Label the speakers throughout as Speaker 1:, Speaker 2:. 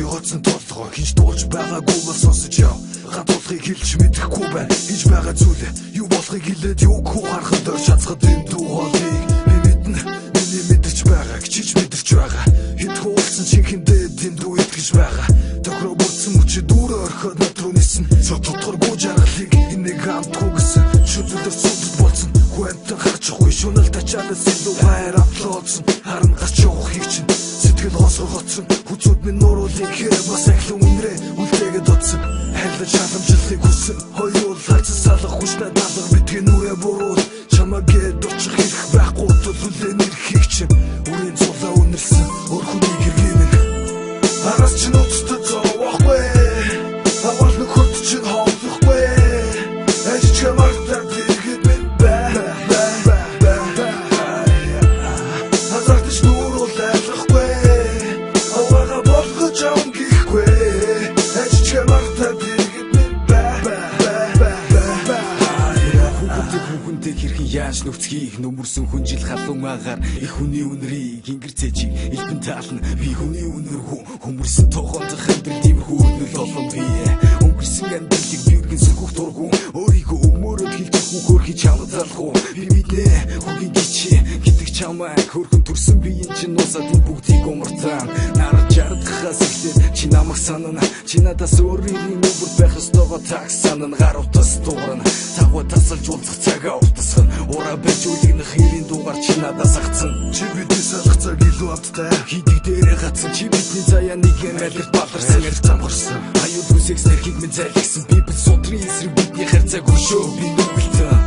Speaker 1: Би гоцсон толгой хинч дуулж байгаагүй бол сонсож яв. Гадуулахыг хэлж мэдэхгүй байна. Хийж байгаа зүйл юу болохыг хэлээд юуг хүү харахад ор шацхад энэ дүү хоолыг би мэднэ. Миний мэдэрч байгааг чич мэдэрч байгаа. Хэд хуулсан шинхэндээ дэндүү итгэж байгаа. Тохироо бүрдсэн мөчид дүүрээ орхиод над руу нисэн. Цог тодоргүй жаргалыг энийг амтгүй гэсэн. Шүлдэр сүлд болсон. Хүнтэн харчихгүй шүнэл тачаалаас илүү хайр авлоодсон. Харна гарч явах чинь сэтгэл хосгор хоцсон. Хүзүүд минь нуруулыг хэрэг бас ахлан үнрээ үлдээгээд утсан. Хайрлаж халамжлахыг хүссэн. Хоёул хайцсан салах хүснэ даалга битгий нүрээ буруул. Чамаг гээд очих хэрэг байхгүй тул хүлээн ирэхийг чинь үрийн цулаа үнэрсэн. Өөр хүний хэргийг минь араас чинь уцтай зовохгүй. Авал нөхөрт чинь хооллохгүй. Ажиж мартаад иргэд минь бай бай бай бай. Хазаартч нүүр айлахгүй. Аваага болгож аван гихгүй. Ажиж мартаад иргэд минь бай бай бай бай.
Speaker 2: Хүүхэнтэй хүүхэнтэй хэрхэн яаж нөхцгийг нөмөрсөн хүнжил халуун агаар их хүний үнэрийг ингэр цэжийг элбэн таална. Би хүний үнэр хүн хөмөрсөн тогоондох амьдрал тиймэрхүү өнөл олон бие өнгөрсөн амьдралыг би өргөн сөхөх дургу өөрийгөө өмөөрөд хэлчих хүн хөрхи чамд залах уу би мэднэ хөгийн гिचээ гэдэг чамайг хөрхөн төрсөн би энэ чинь нусаад энэ бүгдийг умартаан нарж жардахаас эхлээд чи намайг санана чи надаас өөр юм өвөр байх ёстойгоо такс санана гар утас дуурна тагва тасалж уулзах цагаа утасгана ураа байж үлгэнэх хэрийн дугаар чи надаас агцсан
Speaker 1: Чи бидний салах цаг илүү амттай.
Speaker 2: Хийдэг дээрээ гацсан чи бидний заяа нэг юм алирт баларсан
Speaker 1: Алирт замгарсан.
Speaker 2: Аюул үсэгс нэрхийг минь зайлгсан библ судрын эсрэг бидний харьцааг өшөө би нүгэлтэн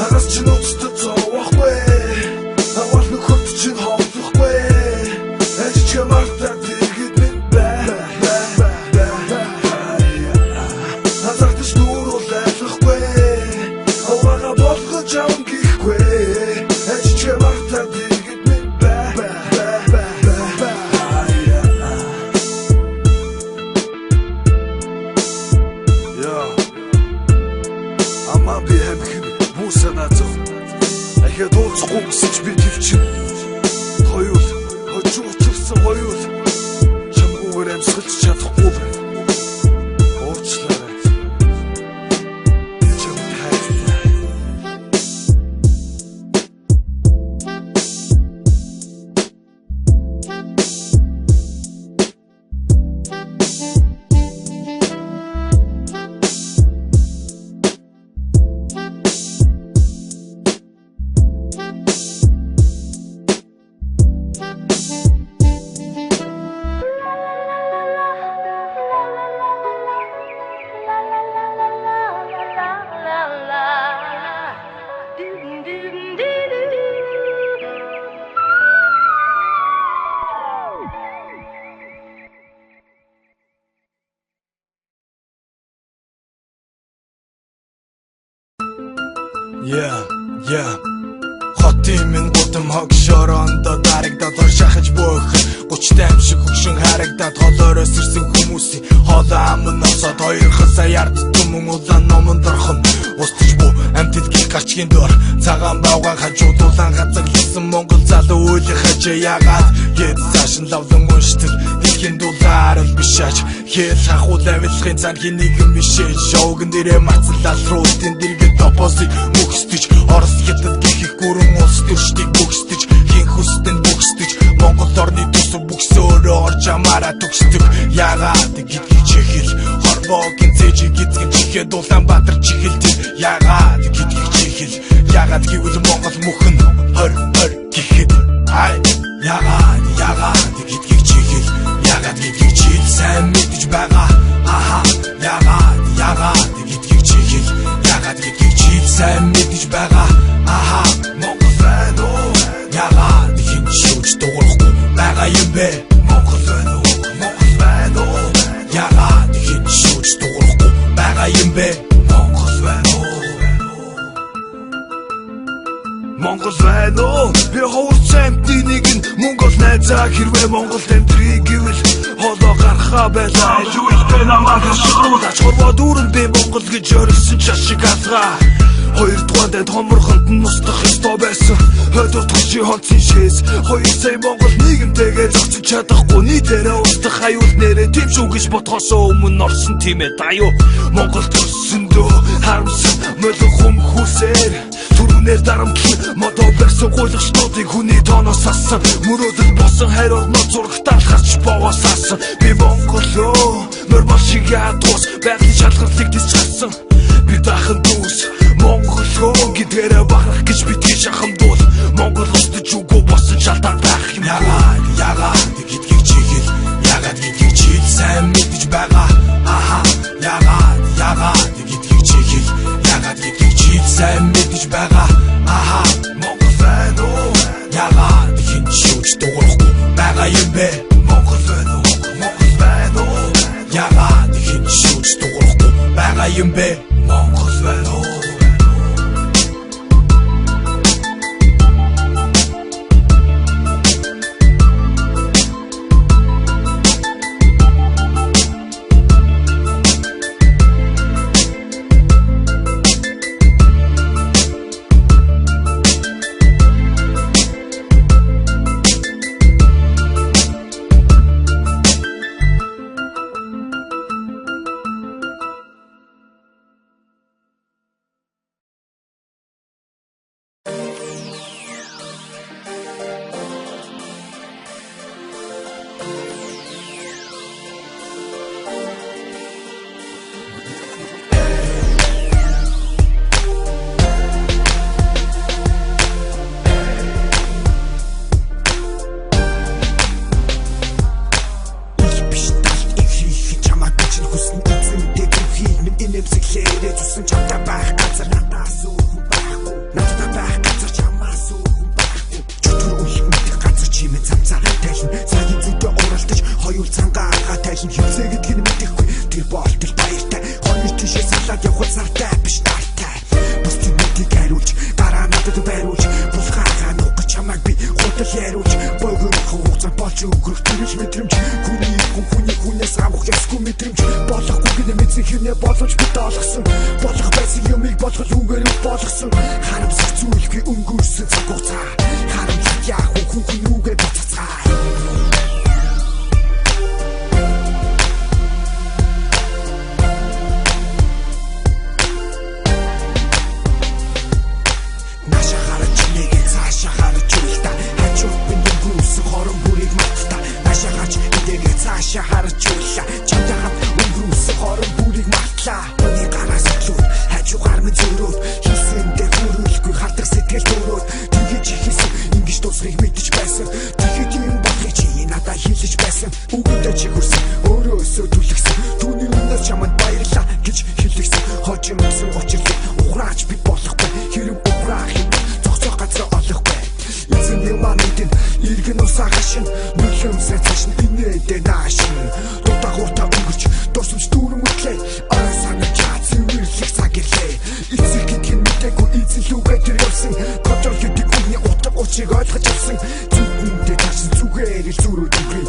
Speaker 1: Араас чинь уцтай зовохгүй. Авал нөхөрт чинь хооллохгүй. Ажиж мартаад иргэд минь бай бай бай бай. Хазаартч нүүр айлахгүй. Аваага болгож аван гихгүй. Ажиж мартаад иргэд минь бай бай бай бай. Яа. Амаа би хамхин бүү санаа зов. Ахиад уулзахгүй гэсэн ч би төвчин. Хоёул хожим учирсан хоёул чамгүйгээр амьсгалж чадахгүй байна. Уучлаарай. Би чамд хайртай.
Speaker 3: Yeah, yeah. Хотын минь гудам хог шороондоо дарагдаад ор шахаж бөөх 30 тайм шиг хөгшин харагдаад холоороос ирсэн хүмүүсийн хоолой ам нь осоод 2 сая ард түмэн улаан номонд орхон устж бүү амьтад гих гарчгийн дор цагаан бауган хажууд улаан газарласан Монгол залуу үеийн хажаа яагаад гээд цааш нь лавлан унштал дэлхийн дулаар л биш ач хэл хахуул авилгын цан хин нэгэн биш ээ шоугэн дээрээ мацал алруултын дэргэд опозит мөхсдөж Орос хятад гих их гүрэн улс төрчдийг бөгсдөж хин хүсдэн бөгсдөж Монгол орны төсөв бөгсөөрөө орж амаараа төгсдөг яагаад гэдгийг чихэл хорвоогийн цэжиг эзгэн чихээд Улаанбаатар чихэлдэг яагаад гэдгийг чихэл яагаад гэвэл Монгол мөхөн 20 20 гэхэд ай яагаад яагаад гэдгийг чихэл яагаад гэдгийг чил сайн мэдэж байгаа аха яагаад яагаад гэдгийг чихэл яагаад гэдгийг чил сайн мэдэж байгаа аха Монгол байна уу яагаад хин шүүж дуурахгүй байгаа юм бэ Монгол байна уу Монгол байна уу яагаад хин шүүж дуурахгүй байгаа юм бэ Монгол байна уу
Speaker 1: Монгол байна уу? Би ховорч амтны нэг нь Монгол найзаа хэрвээ Монгол амьдрыг гэвэл хоолоо гарахаа байлаа. Аюултай намайг хашгируул ач хорвоо дүүрэн би Монгол гэж орилсон ч ашиг алгаа. Хоёрдугаар дайд хоморхонд нь устдах ёстой байсан. Хойдор түлшийн хонцын шээс 2 сая Монгол нийгэмтэйгээ зохицож чадахгүй нийтээрээ устдах аюул нэрээ тийм шүү гэж бодхоос өмнө орсон тийм ээ даюу. Монгол төрсөндөө харамсан молон хүм хүсээр түрүүнээр дарамтлан модоо барьсан гуйлагчдуудыг хүний тооноос ассан мөрөөдөл босон хайр орноо зурагтаал гарч боогоос асан. Би Монголоо мормол шиг ядуус байгалийн шалгарлыг тис гарсан. Би дахин дүүс Монголоо гэдгээрээ бахарх гэж битгий шахамдуул. Монгол устж үгүй босон шалтаан байх юм.
Speaker 3: Ягаад ягаад гэдгийг чи хэл, ягаад гэдгийг чи л сайн мэдэж байгаа. Аха, ягаад ягаад гэдгийг чи хэл, ягаад гэдгийг чи л сайн мэдэж байгаа. Аха,
Speaker 1: Монгол байна уу?
Speaker 3: Ягаад хэн ч юуч дуурахгүй байгаа юм бэ?
Speaker 1: Монгол байна уу? Монгол байна уу?
Speaker 3: Ягаад хэн ч юуч дуурахгүй байгаа юм бэ?
Speaker 1: Монгол байна уу?
Speaker 4: Ил биш талт их хийх чамайг гэж нь хүснэ. Эзэндээ зүрхийг минь инээмсэглээрээ зүсэн. Чамтай байх газар надаас өөр хүн байхгүй. Надтай байх газар чамаас өөр хүн байхгүй. Чөтгөр үл мэдэх газар чимээ замцаа тайлна. Цагийн зүйдээ уралдаж хоёул цангаа тайлна. Хэмсээ гэдгийг нь мэдэхгүй тэр болтол баяртай. Хоёр тишээ салаад явхад сартай биш нартай. Бусдын нүдийг хариулж гараа надад бариулж булхаагаа нуух чамайг би худал яриулж богино хугацаа болж өнгөрөх тэр л мэдрэмж. Хүний хүн хүний хүнээс авах ёсгүй мэдрэмж. Болохгүй гэнэ мэдсэн хинэ боломж бид олгосон. Болох байсан юмыг болгол үнгээр болгосон. Харамсах зүйлгүй өнгөрсөн цаг хугацаа. Харамсах яах вэ хүн хүн нүгэ буцацгаа. Наашаа харж чинээгээ цаашаа харж уйлта. Хажууд минь өнгөрүүлсэн хорон бүрийг мартта. Наашаа харж эдээгээ цаашаа харж уйлла. Чамтай хамт өнгөрүүлсэн хорон бүрийг мартлаа. Миний гараас өглөөд хажуугаар минь зөөрөөд хийсэндээ хүрүүлэхгүй хардах сэтгэл төрөөд тэгэж ихсэн ингэж дуусахыг мэдэж байсан. Тэгэхэд юм болохыг чи надад хэлж байсан. Үгэндээ чи хүрсэн өөрөө өсөө түлхсэн. Түүний өмнөөс чамд баярлаа гэж хэлэгсэн. Хожим гэсэн учирлыг ухрааж би болохгүй. Хэрэв ухраах юм зогсоох газар олохгүй. Эзэн юм мэдэн иргэн усаа хашин нүлэмсээ цааш нь инээдээ наашин. Дутаагууртаа өнгөрч дурсамж дүүрэн мэтлээ. Орой санаж цэвэрлэх цаг ирлээ. Эцэг гэдг нь мэдээгүй эзэн лүгээ тэр явсан. Контрол гэдэг үгний утга учирыг ойлгож авсан. Зүгүүндээ таашин зүгээр л зүрөө дүгрээ.